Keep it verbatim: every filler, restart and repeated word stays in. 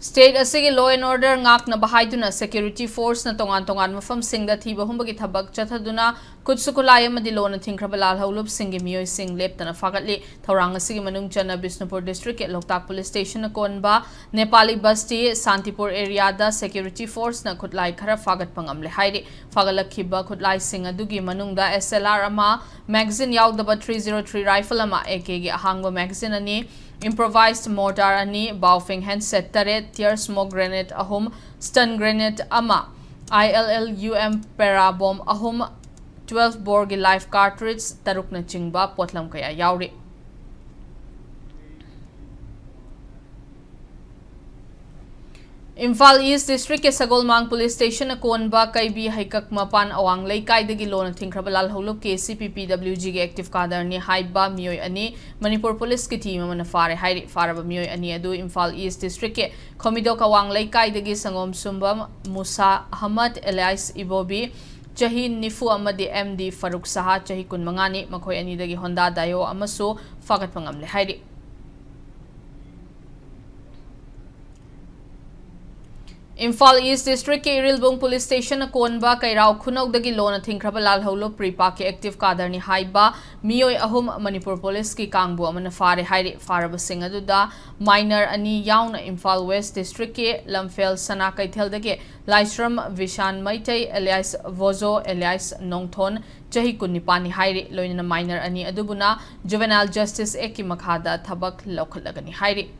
State ꯑꯁꯤꯒꯤ law and order ꯉꯥꯛꯅꯕ ꯍꯥꯏꯗꯨꯅ security forceꯅ ꯇꯣꯉꯥꯟ ꯇꯣꯉꯥꯟꯕ ꯃꯐꯝꯁꯤꯡꯗ ꯊꯤꯕ ꯍꯨꯝꯕꯒꯤ ꯊꯕꯛ ꯆꯠꯊꯗꯨꯅ ꯈꯨꯠꯁꯨ ꯈꯨꯠꯂꯥꯏ ꯑꯃꯗꯤ ꯂꯣꯅ ꯊꯤꯡꯈ꯭ꯔꯕ ꯂꯥꯜꯍꯧꯂꯨꯞꯁꯤꯡꯒꯤ ꯃꯤꯑꯣꯏꯁꯤꯡ ꯂꯦꯞꯇꯅ ꯐꯥꯒꯠꯂꯤ꯫ ꯊꯧꯔꯥꯡ ꯑꯁꯤꯒꯤ ꯃꯅꯨꯡ ꯆꯟꯅ ꯕꯤꯁꯅꯨꯄꯨꯔ districtꯀꯤ ꯂꯣꯛꯇꯥꯛ police stationꯅ ꯀꯣꯟꯕ ꯅꯦꯄꯥꯂꯤ ꯕꯁꯇꯤ ꯁꯥꯟꯇꯤꯄꯨꯔ areaꯗ security forceꯅ ꯈꯨꯠꯂꯥꯏ ꯈꯔ ꯐꯥꯒꯠꯄ ꯉꯝꯂꯦ ꯍꯥꯏꯔꯤ꯫ ꯐꯥꯒꯠꯂꯛꯈꯤꯕ ꯈꯨꯠꯂꯥꯏꯁꯤꯡ ꯑꯗꯨꯒꯤ ꯃꯅꯨꯡꯗ S L R ꯑꯃ, magazine ꯌꯥꯎꯗꯕ three zero three rifle ꯑꯃ, AKꯒꯤ ꯑꯍꯥꯡꯕ magazine ꯑꯅꯤ, improvised mortar ꯑꯅꯤ, Baofeng handset ꯇꯔꯦꯠ, tear smoke grenade ꯑꯍꯨꯝ, stun grenade ꯑꯃ, I L L U M para bomb ꯑꯍꯨꯝ, twelve boreꯒꯤ live cartridge ꯇꯔꯨꯛꯅꯆꯤꯡꯕ ꯄꯣꯠꯂꯝ ꯀꯌꯥ ꯌꯥꯎꯔꯤ꯫ ꯏꯝꯐꯥꯜ East districtꯀꯤ ꯁꯒꯣꯜꯃꯥꯡ police stationꯅ ꯀꯣꯟꯕ ꯀꯩꯕꯤ ꯍꯩꯀꯛ ꯃꯄꯥꯟ ꯑꯋꯥꯡ ꯂꯩꯀꯥꯏꯗꯒꯤ ꯂꯣꯅ ꯊꯤꯡꯈ꯭ꯔꯕ ꯂꯥꯜꯍꯧꯂꯨꯞꯀꯤ C P P W Gꯒꯤ active cadreꯅꯤ ꯍꯥꯏꯕ ꯃꯤꯑꯣꯏ ꯑꯅꯤ ꯃꯅꯤꯄꯨꯔ policeꯀꯤ team ꯑꯃꯅ ꯐꯥꯔꯦ ꯍꯥꯏꯔꯤ꯫ ꯐꯥꯔꯕ ꯃꯤꯑꯣꯏ ꯑꯅꯤ ꯑꯗꯨ ꯏꯝꯐꯥꯜ East districtꯀꯤ ꯈꯣꯃꯤꯗꯣꯛ ꯑꯋꯥꯡ ꯂꯩꯀꯥꯏꯗꯒꯤ ꯁꯪꯒꯣꯝ ꯁꯨꯝꯕ ꯃꯨꯁꯥ ꯑꯍꯃꯗ alias ꯏꯕꯣꯕꯤ, ꯆꯍꯤ ꯅꯤꯐꯨ, ꯑꯃꯗꯤ M D ꯐꯔꯨꯛ ꯁꯍꯥ, ꯆꯍꯤ ꯀꯨꯟꯃꯉꯥꯅꯤ꯫ ꯃꯈꯣꯏ ꯑꯅꯤꯗꯒꯤ Honda Dio ꯑꯃꯁꯨ ꯐꯥꯒꯠꯄ ꯉꯝꯂꯦ ꯍꯥꯏꯔꯤ꯫ ꯏꯝꯐꯥꯜ East districtꯀꯤ ꯏꯔꯤꯜꯕꯨꯡ police stationꯅ ꯀꯣꯟꯕ ꯀꯩꯔꯥꯎ ꯈꯨꯅꯧꯗꯒꯤ ꯂꯣꯅ ꯊꯤꯡꯈ꯭ꯔꯕ ꯂꯥꯜꯍꯧꯂꯨꯞ ꯄ꯭ꯔꯤꯄꯥꯛꯀꯤ active cadreꯅꯤ ꯍꯥꯏꯕ ꯃꯤꯑꯣꯏ ꯑꯍꯨꯝ ꯃꯅꯤꯄꯨꯔ policeꯀꯤ ꯀꯥꯡꯕꯨ ꯑꯃꯅ ꯐꯥꯔꯦ ꯍꯥꯏꯔꯤ꯫ ꯐꯥꯔꯕꯁꯤꯡ ꯑꯗꯨꯗ minor ꯑꯅꯤ ꯌꯥꯎꯅ ꯏꯝꯐꯥꯜ West districtꯀꯤ ꯂꯝꯐꯦꯜ ꯁꯅꯥ ꯀꯩꯊꯦꯜꯗꯒꯤ ꯂꯥꯏꯁ꯭ꯔꯝ ꯕꯤꯁꯥꯟ ꯃꯩꯇꯩ alias ꯚꯣꯖꯣ alias ꯅꯣꯡꯊꯣꯟ, ꯆꯍꯤ ꯀꯨꯟꯅꯤꯄꯥꯟꯅꯤ ꯍꯥꯏꯔꯤ꯫ ꯂꯣꯏꯅꯅ minor ꯑꯅꯤ ꯑꯗꯨꯕꯨꯅ Juvenile Justice Actꯀꯤ ꯃꯈꯥꯗ ꯊꯕꯛ ꯂꯧꯈꯠꯂꯒꯅꯤ ꯍꯥꯏꯔꯤ꯫